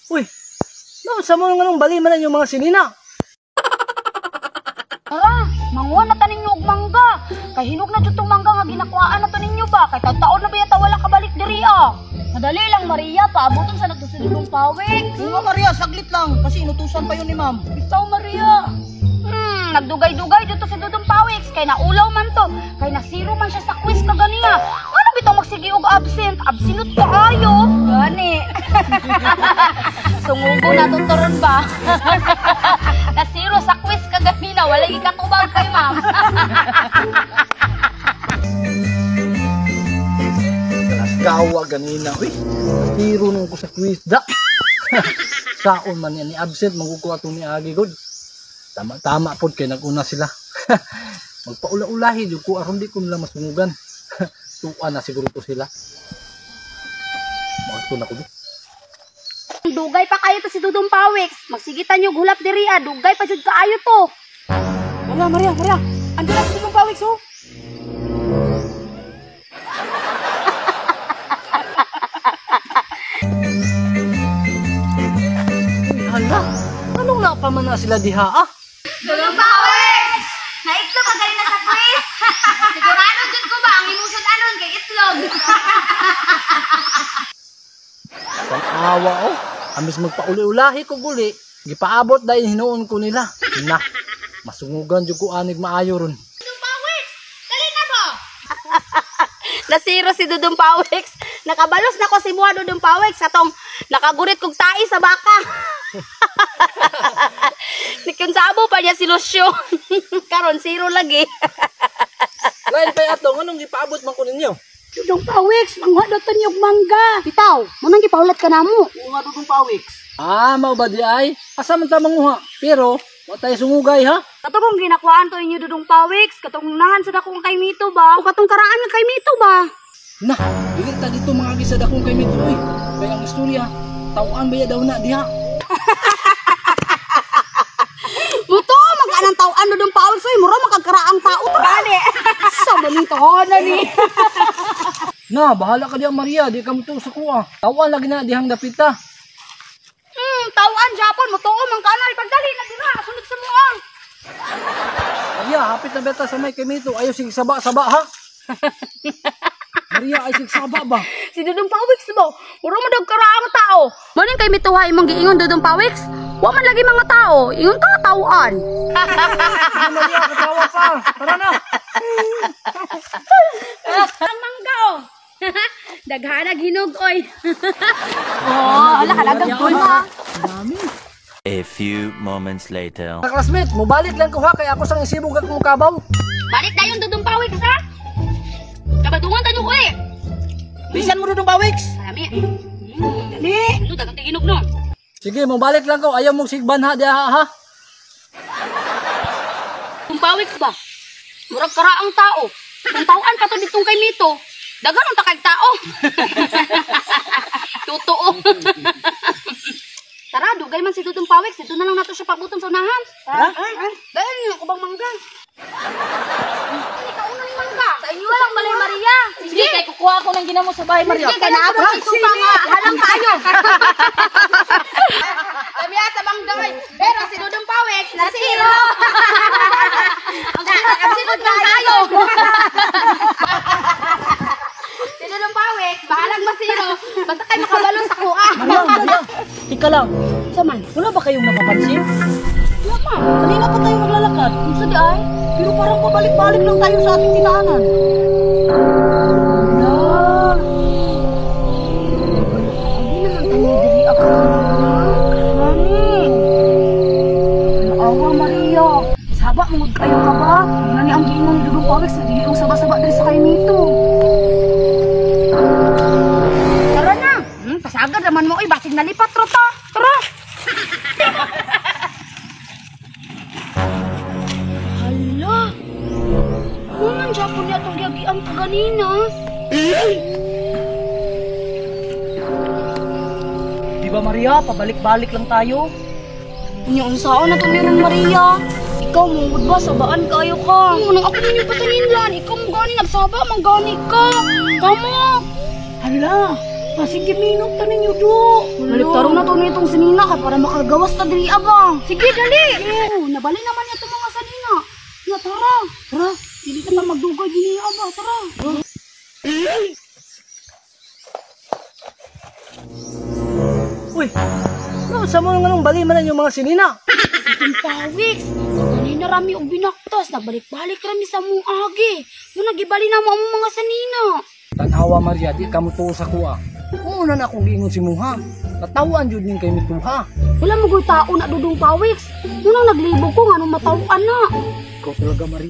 Uy, no, sa mo nganong bali man yung mga sinina. Tara, manguha na ta ninyo og mangga. Kay hinog na jud tong mangga nga ginakuhaan na to ninyo ba? Kay taon na ba yata wala kabalik diri ah. Madali lang Maria, paaboton sa nato sa Dudong Pawik. Oo nga Maria, saglit lang kasi inutusan pa yun ni ma'am. Bitaw Maria. Nagdugay-dugay dito si Dudong Pawik kay naulaw man to, kay nasiro man siya sa quiz kaganiya. Ano bitaw magsige og absent? Absinut kaayo. Gani. Sungugo na to turon ba? Nasiro sa quiz kaganina, wala gikatubag kay ma'am. Gawa ganina, uy. Tiro nung ko sa quiz da. Saon man yan ni absent magukuha tong ni Agi god. Tama-tama pod kay naguna sila. Magpaula-ulahi jud ko aron di ko nila masungugan. Tuan na siguro to sila. Maadto na ko di. Dugay pa kayo to si Dudong Pawik. Magsigitan yung hulap diri ah, dugay pa jud kaayo to. Maria, Maria, Maria. Ando na si Dudong Pawik, so. Uy, hala. Anong napa man na sila diha ah? Dudong Pawik! Naiklo ka galing na sa quiz. Sigurado jud ko ba ang imong sud-anon kay itlog. Tanawa oh. Amis magpauli-ulahi ko guli. Gipaabot dahil hinuon ko nila. Na, masungugan jud ko anig maayo ron. Dudong Pawik! Dali na mo! Nasiro si Dudong Pawik. Nakabalos na ko si Mua Dudong Pawik sa tong nakagurit kog tai sa baka. Nikinsabo pa niya si Lucio. Karon zero lagi. Lain pa'y atong, anong gipaabot man ko ninyo? Dudong Pawik, manguha daw to niyog mangga. Bitaw, munang gipahulat ka namo. Oo nga Dudong Pawik. Ah, mao ba di ay? Asa man ta manguha? Pero, wa tayo sungugay ha? Kato kung ginakuhaan to inyo Dudong Pawik, katong nahan sa dakong kay Mito ba? O katong karaan nga kay Mito ba? Na, dili ta dito mga sa dakong kay Mito oy. Kay ang istorya, tawaan ba ya daw na diha? Buto, magkanang tawaan Dudong Pawik, soy mura makagkaraang tao to. Gani. Sa maning tahanan ni. Na, bahala ka diha Maria, di ka mo sa kuha. Tawaan lagi na dihang dapita. Tawaan Japon, mutuo man kanal pagdali na dira, sunod sa muang. Maria, hapit na beta sa may kay Mito. Ayo sige saba-saba ha. Maria, ay sige saba ba? Si Dudong Pawik ba? Mura man daw karaang tao. Maning kay mituha imong giingon Dudong Pawik? Wa man lagi mga tao, ingon ka tawaan. Sige Maria, katawa pa. Tara na. Ang mangga oh. Daghanag hinog oy. Oh, ala kalagang tulma. Dami. A few moments later. Mga classmate, mubalik lang ko ha kay ako sang isibog akong kabaw. Balik dayon Dudong Pawik sa. Kabadungan tanyo ko eh. Bisan mo Dudong Pawik. Marami. Dali. Ano dagang tiginog no? Sige, mubalik lang ko. Ayaw mong sigban ha diha ha. Dudong Pawik ba? Murag karaang tao. Kung tawaan pa to ditong kay Mito, daghan ang takag tao. Totoo. Tara, dugay man si Dudong Pawik. Dito na lang nato siya pabuton sa unahan. Tara. Dahil ako bang mangga? Ikaw na yung mangga. Sa inyo lang, Malay Maria. Sige, kay kukuha ako ng ginamo sa bahay Maria. Sige, kay naabot sa itong panga. Halang tayo. Kami sa mangga. Pero si Dudong Pawik, nasiro. Ang sinod lang tayo. Si Dudong Pawik, bahalang masiro. Basta kayo makabalo sa kuha. Maria, Maria. Tika lang. Saman? Wala ba kayong napapansin? Wala pa. Kanina pa tayo maglalakad. Unsa di ay? Pero parang pabalik-balik lang tayo sa ating dinaanan. Ala. Hindi naman tayo diri ako. Mami. Awa Maria. Saba mangud kayo ka ba? Ngani ang giingon ni Dudong Pawik sa dili ang saba-saba diri sa kay Mito. Tara na. Pasagad naman mo oy, basig nalipat ra ta. Tara. Hala. Unang Japon niya itong giagian kaganina. Di ba Maria, pabalik-balik lang tayo? Unya unsaon na to meron Maria? Ikaw mungod ba sabaan kayo ka? Munang ako ninyo pataninlan. Ikaw mo gani nagsaba man gani ka. Kamo. Hala, Ah, sige, minok ta ninyo do. Naliktaro na to nitong sinina kay para makagawas ta diri aba. Sige, dali. Oh, nabali naman niya itong mga sanina. Ya, tara. Tara. Dili ka ta magdugay dinhi aba, tara. Uy, no, sa mo nga nung bali man yung mga sinina. Dudong Pawiks, kanina rami og binaktas, nagbalik-balik rami sa mong agi. Muna gibali na mo ang mga sanina. Tanawa Maria, di ka mo tuo sa kuha. Una na akong giingon si Muha. Katawan jud ning kay mituha. Wala mo tao na, Dudong Pawiks. Munang naglibog ko nga nung matawaan na. Ikaw talaga, Maria.